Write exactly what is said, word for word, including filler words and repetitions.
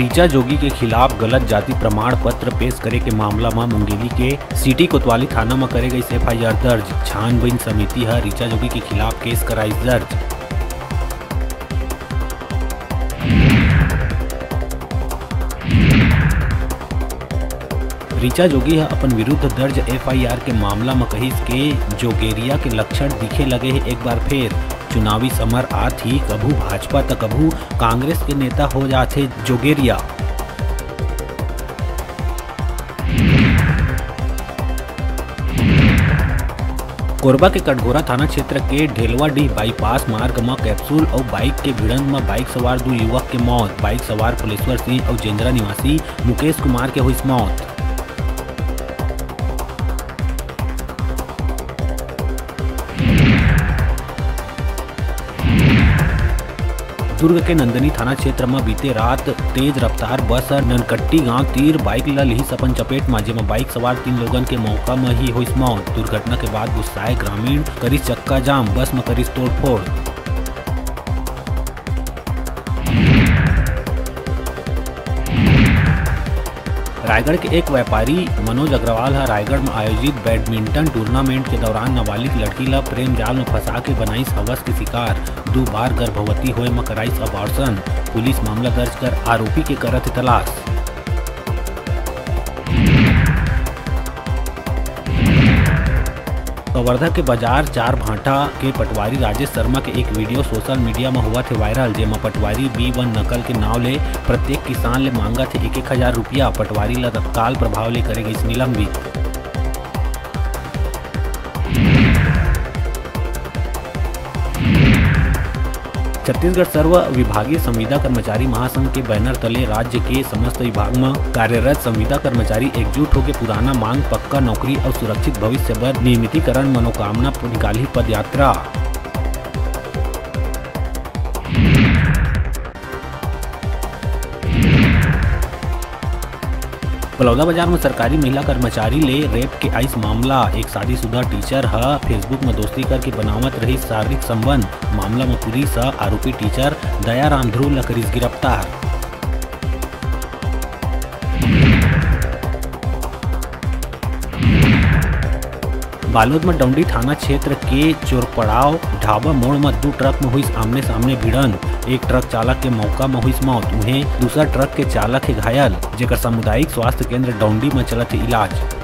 ऋचा जोगी के खिलाफ गलत जाति प्रमाण पत्र पेश करे के मामला म मुंगेली के सिटी कोतवाली थाना म करे गइस एफआईआर दर्ज। छानबीन समिति ह ऋचा जोगी के खिलाफ केस कराइस दर्ज। ऋचा जोगी ह अपन विरुद्ध दर्ज एफआईआर के मामला म कहिस के जोगेरिया के लक्षण दिखे लगे हे एक बार फेर। चुनावी समर आत ही कभू भाजपा त कभू कांग्रेस के नेता हो जाथे जोगेरिया। कोरबा के कटघोरा थाना क्षेत्र के ढेलवाडीह बाईपास मार्ग म कैप्सूल अउ बाइक के भिड़ंत म बाइक सवार दू युवक के मौत। बाइक सवार फुलेश्वर सिंह अउ जेंद्रा निवासी मुकेश कुमार के होइस मौत। दुर्ग के नंदनी थाना क्षेत्र म बीते रात तेज रफ्तार बस ह ननकट्टी गांव तीर बाइक ल लिहिस अपन चपेट म, जेमा बाइक सवार तीन लोगन के मौका म ही होइस मौत। दुर्घटना के बाद गुस्साए ग्रामीण करिस चक्का जाम, बस म करिस तोड़फोड़। रायगढ़ के एक व्यापारी मनोज अग्रवाल ह रायगढ़ म आयोजित बैडमिंटन टूर्नामेंट के दौरान नाबालिग लड़की ल प्रेम जाल म फंसा के बनाइस हवस के शिकार। दू बार गर्भवती होए म कराइस अबॉर्शन। पुलिस मामला दर्ज कर आरोपी के करत हे तलाश। कवर्धा के बाजार चार भांटा के पटवारी राजेश शर्मा के एक वीडियो सोशल मीडिया म होवत हे वायरल, जेमा पटवारी बी वन नकल के नाव ले प्रत्येक किसान ले मांगत हे एक एक हजार रुपया। पटवारी ल तत्काल प्रभाव ले करे गइस निलंबित। छत्तीसगढ़ सर्व विभागीय संविदा कर्मचारी महासंघ के बैनर तले राज्य के समस्त विभाग म कार्यरत संविदा कर्मचारी एकजुट होके पुराना मांग, पक्का नौकरी अउ सुरक्षित भविष्य बर नियमितीकरण मनोकामना निकालही पदयात्रा। बलौदाबाजार म सरकारी महिला कर्मचारी ले रेप के आइस मामला। एक शादीशुदा टीचर ह Facebook म दोस्ती करके बनावत रहिस शारीरिक संबंध। मामला म पुलिस ह आरोपी टीचर दयाराम ध्रुव ल करिस गिरफ्तार। बालोद म डौंडी थाना क्षेत्र के चोरपड़ाव ढाबा मोड़ म दू ट्रक म होइस आमने-सामने भिड़ंत। एक ट्रक चालक के मौका म होइस मौत, उहें दूसर ट्रक के चालक हे घायल, जेकर सामुदायिक स्वास्थ्य केंद्र डौंडी म चलत हे इलाज।